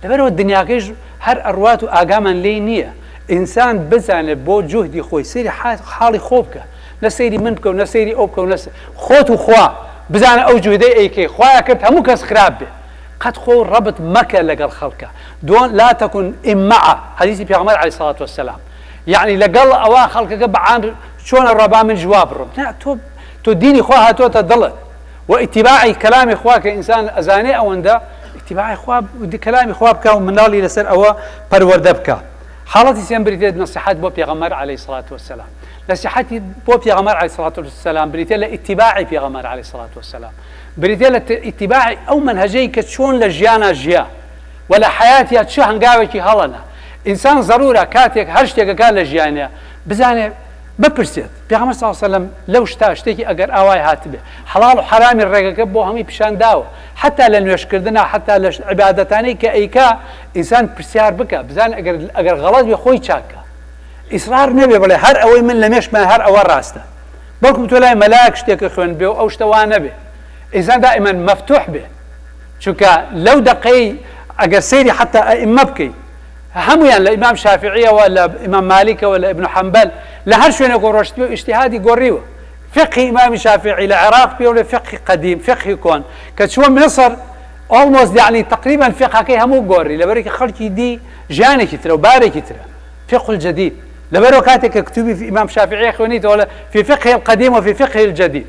لەبەرەوە دنیاکەیش هەر ئەڕوات و ئاگامان لێی نییە ئینسان بزانێت بۆ جوهدی خۆی سەیری حاڵی خۆ بکە نە سەیری من بکە و نە سەیری ئەو بکە و نە خۆت و خوا بزانە ئەو جوهدەی ئەیکەی خوایە کرد هەموو کەس خراپ بێ قەت خۆ ڕەبت مەکە لەگەڵ خەڵکە دۆن لا تەکون ئیمەعە حەدیسی پێغەمبەر عەلەیهی سڵات وەسەلام یعنی لەگەڵ ئەوە خەڵکەکە بەعام چۆنە ڕەبا من جواب بڕم نا تۆ تۆ دینی خوا هاتۆتە دڵت و ئیتیباعی کەلامی خوا کە ئینسان ئەزانێ ئەوەندە ئیتیباعی خوا کەلامی خوا بکا و مناڵی لەسەر ئەوە پەروەردە بکا حاڵەتی سێم بریتێت نەسیحەت بۆ پێغەمبەر عەلەیهی سڵات وەسەلام نەسیحەتی بۆ پێغەمبەر عەلەیهی سڵات وەسەلام بریتە لە ئیتیباعی پێغەمبەر عەلەیهی سڵات وەسەلام بریتە لە ئیتیباعی ئەو مەنهەجەی کە چۆن لە ژیانا ژیا و لە حەیاتیا چ هەنگاوێکی هەڵەنا ئینسان زەرورە کاتێک هەر شتێکەکە لە ژیانیا بزانێ بپرسێت پێغەمبەر صلی اللە علیە وسلم لەو شتە شتێکی ئەگەر ئاوای هاتبێ حەڵاڵ و حەرامی ڕێگەکە بۆ هەمووی پیشان داوە حەتا لە نوێژکردنا حەتا لە عیبادەتانەی کە ئەیکا ئینسان پرسیار بکە بزان ئەگەر ئەگەر غەڵەت بێ خۆی چاکە ئیسرار نەبێ بڵێ هەر ئەوەی من لە مێشکمان هەر ئەوە ڕاستە بەڵکم تۆ لای مەلاک شتێکە خوێن بێ و ئەو شتە وا نەبێ ئینسان دائما مەفتوح بێ چونکە لەو دەقەی ئەگەر سەیری حەتا ئەئیمە بکەیت هەموویان لە ئیمام شافعیەوە لە ئیمام مالیکەوە لە ئیبن حەنبەل لە هەر شوێنێک و ڕۆشتبێ و ئیجتیهادی گۆڕیوە فقهی ئیمامی شافعی لە عێراق پێوڵێ فقهی قەدیم فقهی کۆن کە چووە میسر almost یعنی تقریبا فقهەکەی هەموو گۆڕی لەبەرێکی خەڵکی دی ژیانێکی ترە و بارێکی ترە فقه الجدید لەبەرەوە کاتێک کە کتوبی ئیمام شافعی خوێنیتەوە في فقه القدیم و في فقه الجدید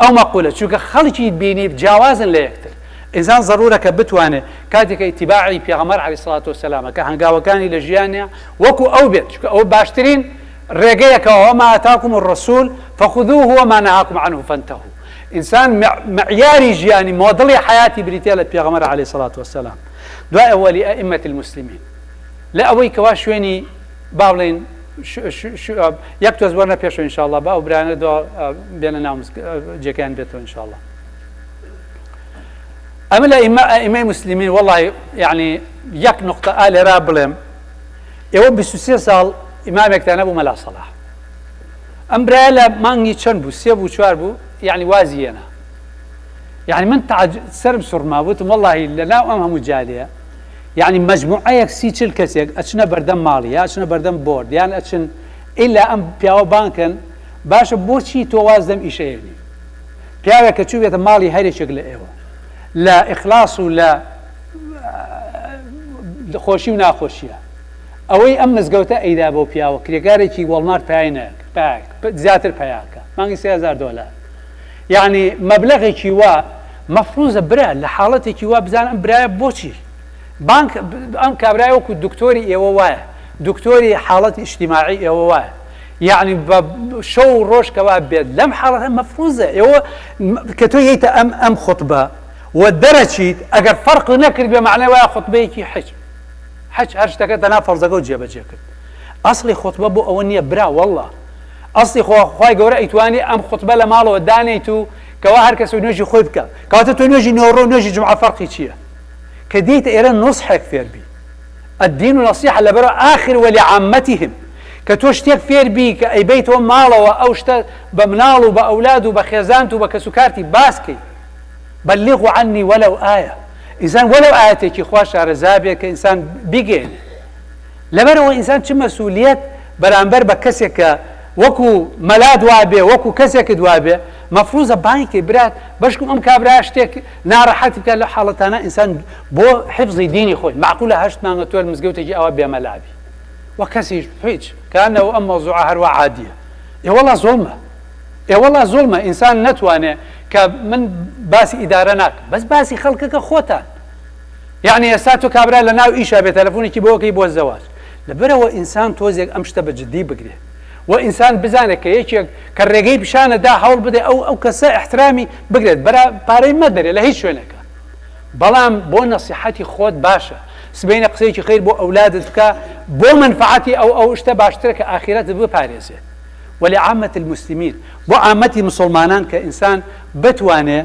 ئەو مەقولە چونکە خەڵکی بینی جیاوازن لە یەکتر ئینسان زەرورە کە بتوانێت کاتێک کە ئیتیباعی پێغەمبەر عەلەیهی سڵات وسلامە کە هەنگاوەکانی لە ژیانیا وەکو ئەو بێت چونکە ئەوە باشترین ڕێگەیە کە وما آتاکم الرسول فخذوه وما نهاکم عنه فانتهوا ئینسان معیاری ژیانی مۆدڵی حیاتی بریتیە لە پێغەمبەر عەلەیهی سڵات وسلام دوای ئەوە لئەئمة المسلمین لە ئەوەی کەوا شوێنی با بڵێین یەک تۆز وەرنە پێشەوە ئینشاءاللە با ئەو برایانە دوا بێنە ناو جێگەیان بێتەوە ئینشاءاللە ئەمە لە ئیمە ئەئیمەی مسلمین وەڵی یعنی یەک نقطە ئا لێرا بڵێم ئێوە 23 ساڵ ئیمامێکتان نەبوو مەلا سەڵاح ئەم برایە لە مانگی چەند بوو سێ بوو چوار بوو یعنی وازی هێنا یعنی من سەرم سوڕما وتم وەڵی لە ناو ئەم هەموو جالەیە یەعنی مەجموعەیەک سی چل کەسێک ئەچنە بەردەم ماڵی یا ئەچنە بەردەم بۆرد یان ئەچن ئیلا ئەم پیاوە بانگ کەن باشە بۆچی تۆ واز لەم ئیشە هێنی پیاوێک کە چووبێتە ماڵی هەرێکێک لە ئێوە لە ئیخلاص و لە خۆشی و ناخۆشیە ئەوەی ئەم مزگەوتە ئەیدا بۆ پیاوە کرێکارێکی وەڵمارت پای نەک زیاتر پیاکە مانگی 3000 دۆلار یعنی مەبلەغێکی وا مەفروزە برا لە حاڵەتێکی وا بزان ئەم برایە بۆچی بانک ئەم کابرای وەکو دکتۆری ئێوە وایە دکتۆری حاڵەتی ئیجتیماعی ئێوە وایە یعنی بە شەو و ڕۆژ کەوا بێت لەم حاڵەتە مەفروزە ئێوە کە تۆ یەیتە ئەم ئەم خوتبە و دەرەچیت ئەگەر فەرق نەکرد بێ معنای وایە خوتبەیەکی حج حج هەر شتەکە تەنها فەرزەکە و جێبەجێ کرد ئەسڵی خوتبە بۆ ئەوە نییە برا والله ئەسڵی خۆ خوای گەورە ئەیتوانی ئەم خوتبە لە ماڵەوە دانێیت و کەوا هەر کەس و نوێژی خۆی بکە کەواتە تۆ نوێژی نۆڕۆ و نوێژی جومعە فەرقی چییە کە دێیتە ئێرە نوسحێک فێر بی الدین نصیحە لەبەرە آخر ولعامتهم کە تۆ شتێک فێر بی کە ئەیبەیتەوە ماڵەوە ئەو شتە بە مناڵ و بە ئەولاد و بە خێزانت و بە کەسوکارتی باس کەی بلغوا عني ولو آیە ئینسان وەلەو ئایەتێکی خوا شارەزا بێ کە ئینسان بیگەیەنێ لەبەرئەوە ئینسان چ مەسولیەت بەرامبەر بە کەسێک کە وەکو مەلات وابێ وەکو کەسێکت وابێ مەفروزە بانگی کەی برات بەشکم ئەم کابرا شتێک ناڕەحەتی بکات لەو حاڵەتانە ئینسان بۆ حفظی دینی خۆی معقولە هەشت مانگە تۆ مزگەوتێکی ئەوە بێمەلا بی و کەسیش هیچ کانەوە ئەم مەوزوعە هەروە عادیە ئێ وەڵا زوڵمە ئێ وەڵا زوڵمە ئینسان نەتوانێ کە من باسی ئیدارە ناکەم بەس باسی خەڵکەکە خۆتان یەعنی ئێستا تۆ کابرا لە ناو ئیشا بێ تەلەفونێکی بۆ کەی بۆ زەواج لەبەرئەوە ئینسان تۆزێک ئەم شتە بە جدی بگرێ و ئینسان بزانێت کە یەکێک کە ڕێگەی پیشانە دا هەوڵ بدێ ئەو ئەو کەسە ئیحترامی بگرێت بەرا پارەی مەدەرێ لە هیچ شوێنێکە بەڵام بۆ نەسیحەتی خۆت باشە. سبەینە قسەیەکی خەیر بۆ ئەولادت بکە بۆ مەنفەعەتی ئەو ئەو شتە باشترە کە ئاخیرەتت بپارێزێت ولعامة المسلمین بۆ عامەتی مسوڵمانان کە ئینسان بتوانێ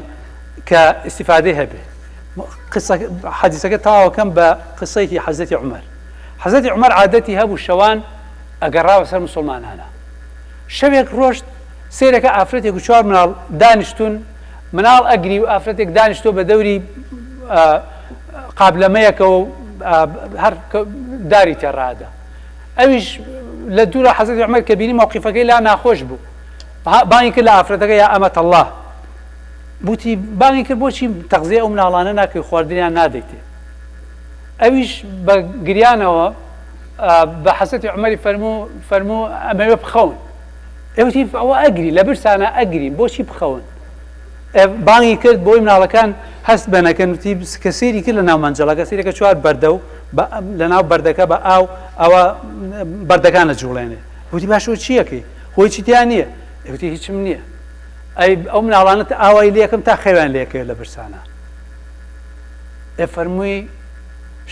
کە ئیستیفادەی هەبێ قسە حەدیسەکە تەواوەکەم بە قسەیەکی حەزرەتی عومەر حەزرەتی عومەر عادەتی هەبوو شەوان ئەگەڕاوە سەر مسوڵمانانە شەوێک ڕۆشت سەیرەکە ئافرەتێک و چوار مناڵ دانیشتون مناڵ ئەگری و ئافرەتێک دانیشتووە بە دەوری قابلەمەیەکەوە و هەر داری تێڕادا ئەویش لە دوورە حەزرەتی عومەر کە بینی مەوقیفەکەی لا ناخۆش بوو بانگی کرد لە ئافرەتەکە یا ئەمەت اللە بوتی بانگی کرد بۆچی تەغزیە ئەو مناڵانە ناکەی خواردنیان نادەیتێ ئەویش بە گریانەوە بە حەزرەتی عومەری فەرموو فەرموو ئەمەوێ بخەون ئەوتی ئەوە ئەگری لە برسانە ئەگرین بۆچی بخەون بانگی کرد بۆی مناڵەکان هەست بە نەکەن وتی کە سەیری کرد لە ناو مەنجەڵەکە سەیرەکە چوار بەردە و لە ناو بەردەکە بە ئاو ئەوە بەردەکان ئەجوڵێنێ وتی باشەوە چیەکەی خۆی چی تیا نییە وتی هیچم نییە ئەی ئەو مناڵانە ئاوای لەکەم تا خەویان لەکەوێت لە برسانە ئێ فەرمووی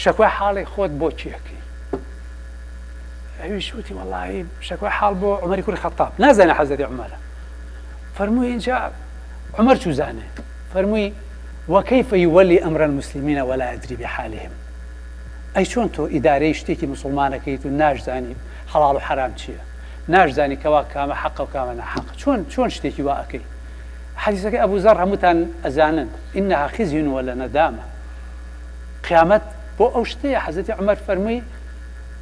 شەکوای حاڵی خۆت بۆ چیەکەی ئەویش وتی وەڵی شەکوای حاڵ بۆ عومەری کوڕی خەتاب نازانێ حەزرەتی عومەرە فەرمووی ئینجا عومەر چوزانێ فەرمووی وکیف یولی امر المسلمین ولا یدری بحالهم ئەی چۆن تۆ ئیدارەی شتێکی موسڵمانەکەیت و ناشزانی حەڵاڵ و حەرام چییە ناشزانی کەوا کامە حەقە و کامە ناحەقە چۆن چۆن شتێکی وا ئەکەی حەدیسەکەی ئەبو زەڕ هەمووتان ئەزانن انها خزی ولا ندامە قیامەت بۆ ئەو شتەیە حەزرەتی عومەر فەرمووی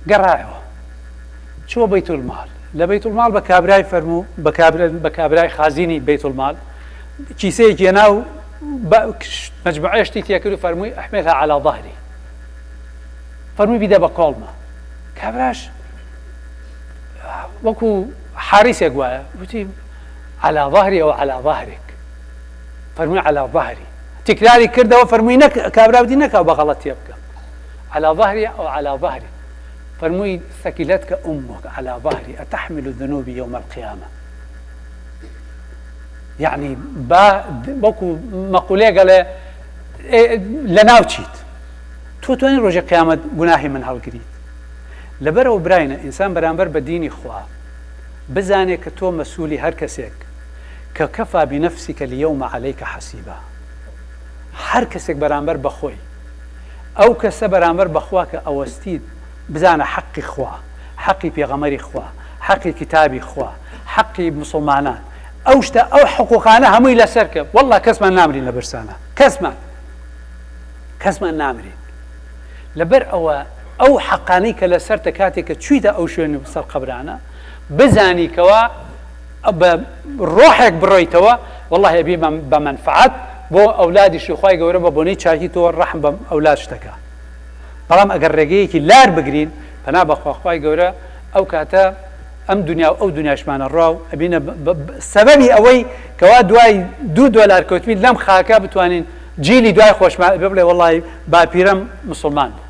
گەڕایەوە چووە بەیتولماڵ لە بەیتولماڵ بە کابرای فەرموو بە کابرا بە کابرای خازینی بەیتولماڵ کیسەیەکی هێنا و بە مەجموعەیە شتی تێکرد و فەرمووی احملها علی ظهری فەرمووی بیدە بە کۆڵمە کابراش وەکو حاریسێک وایە وتی علی ظهری ئەو علی ظهرک فەرمووی علی ظهری تکراری کردەوە فەرمووی نەک کابرا وتی نەکاو بە غەڵەت تێبکەم علی ظهری ئەو علی ظهری فەرمووی ثکلتک امک علی ظهری اتحمل ذنوبی یوم القیامە یەعنی با وەکو مەقولەیەک ئەڵێ لەناو چیت تۆ توانی ڕۆژی قیامەت گوناهی من هەڵگریت لەبەرەوە براینە ئینسان بەرامبەر بە دینی خوا بزانێ کە تۆ مەسوولی هەر کەسێک کە کەفا بنفسک الیوم علیک حسیبا هەر کەسێک بەرامبەر بەخۆی ئەو کەسە بەرامبەر بەخوا کە ئەوەستیت بزانە حەقی خوا حەقی پێغەمبەری خوا حەقی کیتابی خوا حەقی موسڵمانان ئەو شتە ئەو حقوقانە هەمووی لەسەر کە واللە کەسمان نامرین لە برسانە کەسمان کەسمان نامرین لەبەر ئەوە ئەو حەقانەی کە لەسەرتە کاتێک کە چویتە ئەو شوێن و سەر قەبرانە بزانی کەوا بە ڕۆحێک بڕۆیتەوە واللە ئەبی بە مەنفعەت بۆ ئەولادیشی خوای گەورە بە بۆنەی چاکی تۆ ڕەحم بە ئەولاد شتەکە بەڵام ئەگەر ڕێگەیەکی لار بگرین پەنا بەخوا خوای گەورە ئەو کاتە ئەم دنیا و ئەو دنیاشمانە ڕوا و ئەبینە سەبەبی ئەوەی کەوا دوای دوو دۆلار کەوتبین لەم خاکە بتوانین جیلی دوای خۆشمان ئەبێ بڵێ وەڵی باپیرەم مسلمان بوو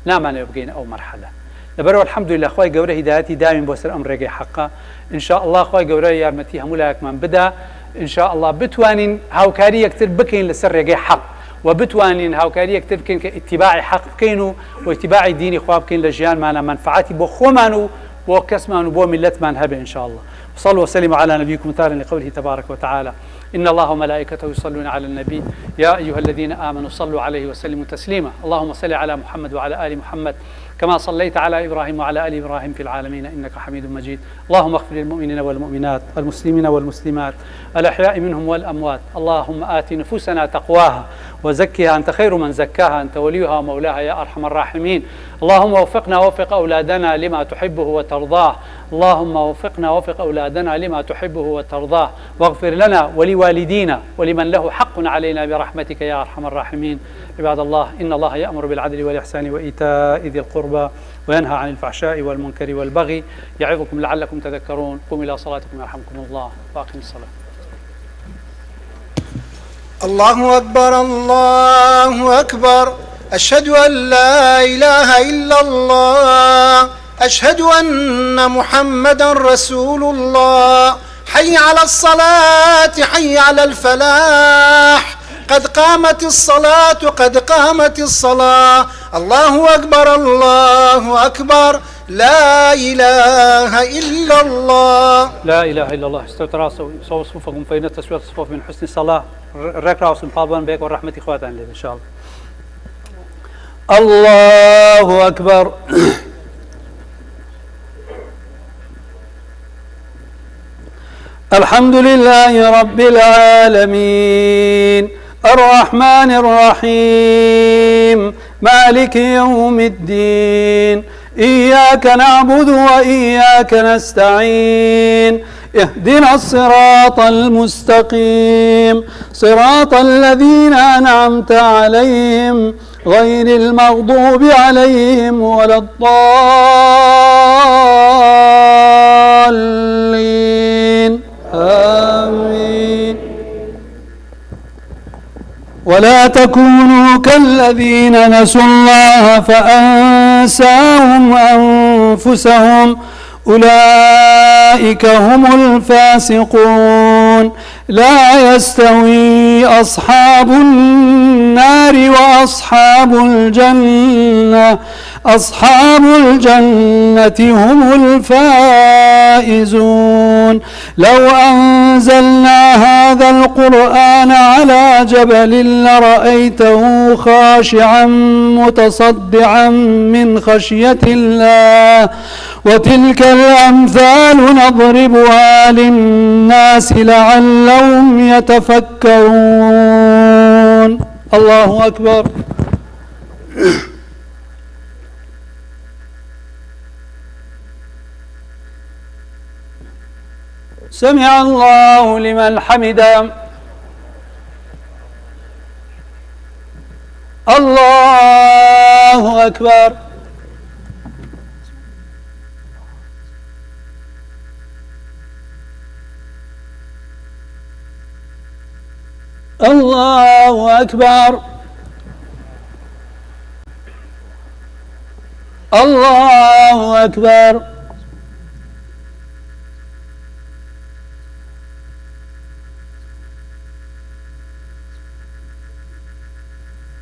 نامانەوێ بگەینە ئەو مەرحەلە لەبەرئەوە الحمدللە خوای گەورە هیدایەتی داوین بۆ سەر ئەم ڕێگەی حەقە ان شاء اللە خوای گەورە یارمەتی هەموو لایەکمان بدا ان شاء اللە بتوانین هاوکاری یەکتر بکەین لەسەر ڕێگەی حەق و بتوانین هاوکاری یەکتر بکەین کە ئیتیباعی حەق بکەین و و ئیتیباعی دینی خوا بکەین لە ژیانمانا مەنفەعەتی بۆ خۆمان و بۆ کەسمان و بۆ میللەتمان هەبێ ان شاء اللە وصلوا وسلموا على نبيكم تارا لقوله تبارك وتعالى إن الله وملائكته يصلون على النبي يا أيها الذين آمنوا صلوا عليه وسلموا تسليما اللهم صل على محمد وعلى آل محمد كما صليت على إبراهيم وعلى آل إبراهيم في العالمين إنك حميد مجيد اللهم اغفر للمؤمنين والمؤمنات والمسلمين والمسلمات الأحياء منهم والأموات اللهم آت نفوسنا تقواها وزكها أنت خير من زكاها أنت وليها ومولاها يا أرحم الراحمين اللهم وفقنا ووفق أولادنا لما تحبه وترضاه اللهم وفقنا ووفق أولادنا لما تحبه وترضاه واغفر لنا ولوالدينا ولمن له حق علينا برحمتك يا أرحم الراحمين عباد الله إن الله يأمر بالعدل والإحسان وإيتاء ذي القربى وينهى عن الفحشاء والمنكر والبغي يعظكم لعلكم تذكرون قوموا إلى صلاتكم يرحمكم الله وأقم الصلاة الله أكبر الله أكبر أشهد أن لا إله إلا الله أشهد أن محمدا رسول الله حي على الصلاة حي على الفلاح قد قامت الصلاة قد قامت الصلاة. الله أكبر الله أكبر، لا إله إلا الله. لا إله إلا الله. استووا تراصوا سووا صفوفكم فإن تسوية الصفوف من حسن الصلاة. ڕێک ڕاوسن پاڵبان بەیەک و ڕەحمەتی خواتان لێ إن شاء الله. الله أكبر. الحمد لله رب العالمين الرحمن الرحيم مالك يوم الدين إياك نعبد وإياك نستعين اهدنا الصراط المستقيم صراط الذين أنعمت عليهم غير المغضوب عليهم ولا الضالين آمين. ولا تكونوا كالذين نسوا الله فأنساهم أنفسهم أولئك هم الفاسقون. لا يستوي أصحاب النار وأصحاب الجنة، أصحاب الجنة هم الفائزون. لو أنزلنا هذا القرآن على جبل لرأيته خاشعا متصدعا من خشية الله، وتلك الأمثال نضربها للناس لعلهم يتفكرون. الله أكبر. سمع الله لمن حمده. الله أكبر. الله أكبر. الله أكبر.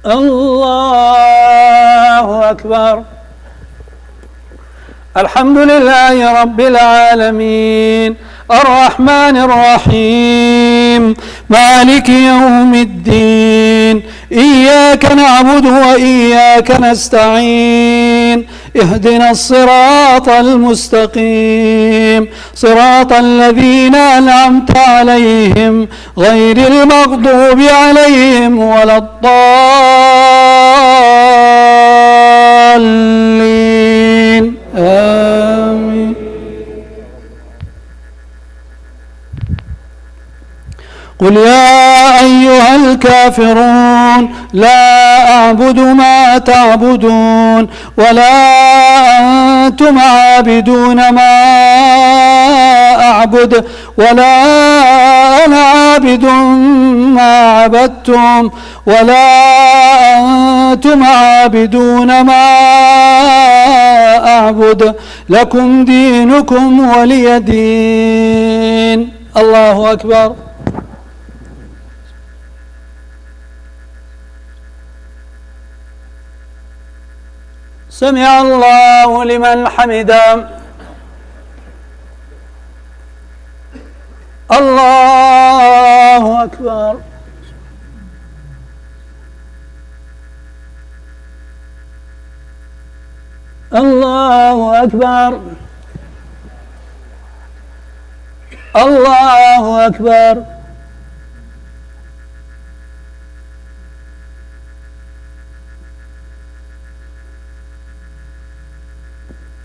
الله أكبر. الحمد لله رب العالمين الرحمن الرحيم مالك يوم الدين إياك نعبد وإياك نستعين اهدنا الصراط المستقيم صراط الذين أنعمت عليهم غير المغضوب عليهم ولا الضالين آمين. قل يا أيها الكافرون لا أعبد ما تعبدون ولا أنتم عابدون ما أعبد ولا أنا عابد ما عبدتم ولا أنتم عابدون ما أعبد لكم دينكم ولي دين. الله أكبر. سمع الله لمن حمده. الله أكبر. الله أكبر. الله أكبر.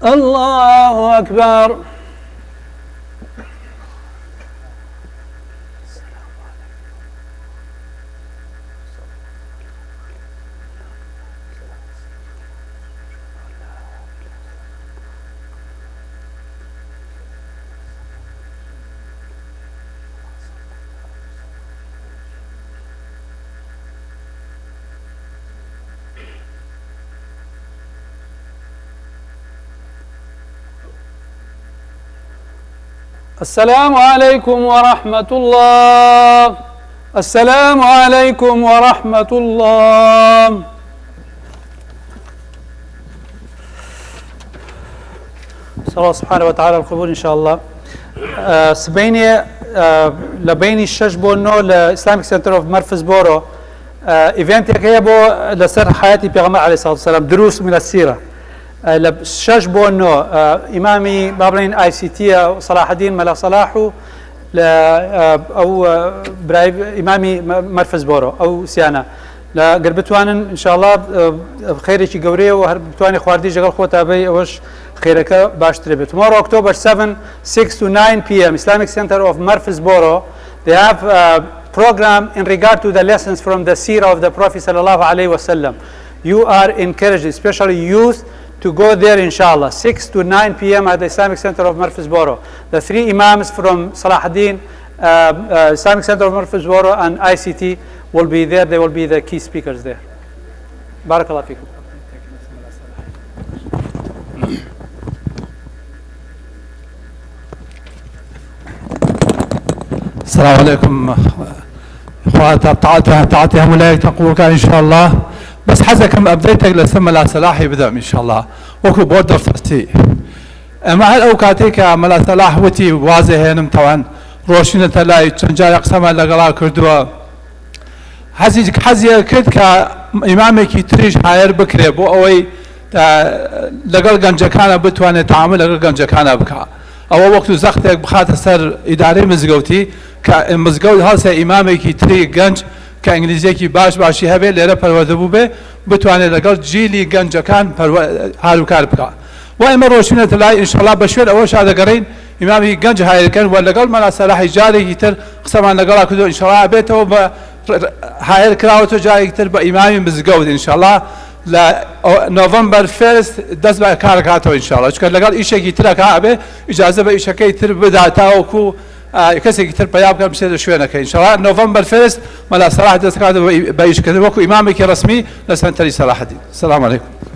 الله أكبر. السلام عليكم ورحمة الله. السلام علیکم ورحمة اللە. نسأل الله سبحانه وتعالى القبول إن شاء الله. سبەینێ لە بینی 6 بۆ 9 لە Islamic Center of Murfreesboro event ێک هەیە بۆ لەسەر حیاتی پێغەمبەر علیه الصلاة والسلام دروس من السیرە لە 6 بۆ 9 ئیمامی با بڵێین ICT سەلاحەدین مەلا سەلاح و لە ئەو برای ئیمامی مەرفزبۆرۆ ئەو سیانە لە گەر بتوانن انشاءاللە خێرێکی گەورەیە و هەر بتوانێت خواردنیش لەگەڵ خۆتا بەی ئەوەش خێرەکە باشترە بێت Tomorrow October 7 6 to 9 p.m. Islamic Center of Murfreesboro they have a program in regard to the lessons from the seerah of the Prophet sallallahu alaihi wasallam you are encouraged especially youth to go there inshallah 6 to 9 p.m. at the Islamic Center of Murfreesboro the three imams from Salahuddin Islamic Center of Murfreesboro and ICT will be there they will be the key speakers there بارك الله فيكم. السلام علیکم خوا تاعەتی هەموو لایەکتان قبوڵ کات ان شاء الله بەس حەزەکەم update ێک لەسەر مەلا سەلاحی بدەم ان شاء الله وەکو board of trustee ئێمە هەر ئەو کاتەی کە مەلا سەلاح وتی وازێهێنم تەوان ڕۆشتینەتە لای چەند جارێک قسەمان لەگەڵا کردووە حەزی حەزی کرد کە ئیمامێکی تریش hire بکرێ بۆ ئەوەی لەگەڵ گەنجەکانە بتوانێت تەعامول لەگەڵ گەنجەکانە بکا ئەوە وەکو زەختێک بخاتە سەر ئیدارەی مزگەوتی کە مزگەوت هەڵسێ ئیمامێکی تری گەنج کە ئینگلیزیەکی باش باشی هەبێ لێرە پەروەردە بووبێ بتوانێت لەگەڵ جیلی گەنجەکان هاروکار بکا و ئێمە ڕۆشتینەتە لای ئینشەڵا بە شوێن ئەوەشا دەگەڕێین ئیمامی گەنج hire کەن و لەگەڵ مەلا سەلاحی جارێکی تر قسەمان لەگەڵا کردو ئینشەڵا ئەبێتەوە بە hire کراوەتەوە جارێکی تر بە ئیمامی مزگەوت ئینشەڵا لە November first دەست بە کارەکاتەوە ئینشەڵا چونکە لەگەڵ ئیشێکی ترەکە ئەبێ ئیجازە بە ئیشەکەی تر بدا تاوەکو کەسێکی تر پەیا بکە بچێتە شوێنەکە ئینشەڵا November first مەلا سەلاح دەست کاتەوە بە ئیشکردن وەکو ئیمامێکی ڕەسمی لە سەنتەری سەلاحەدین. سلام علیکم.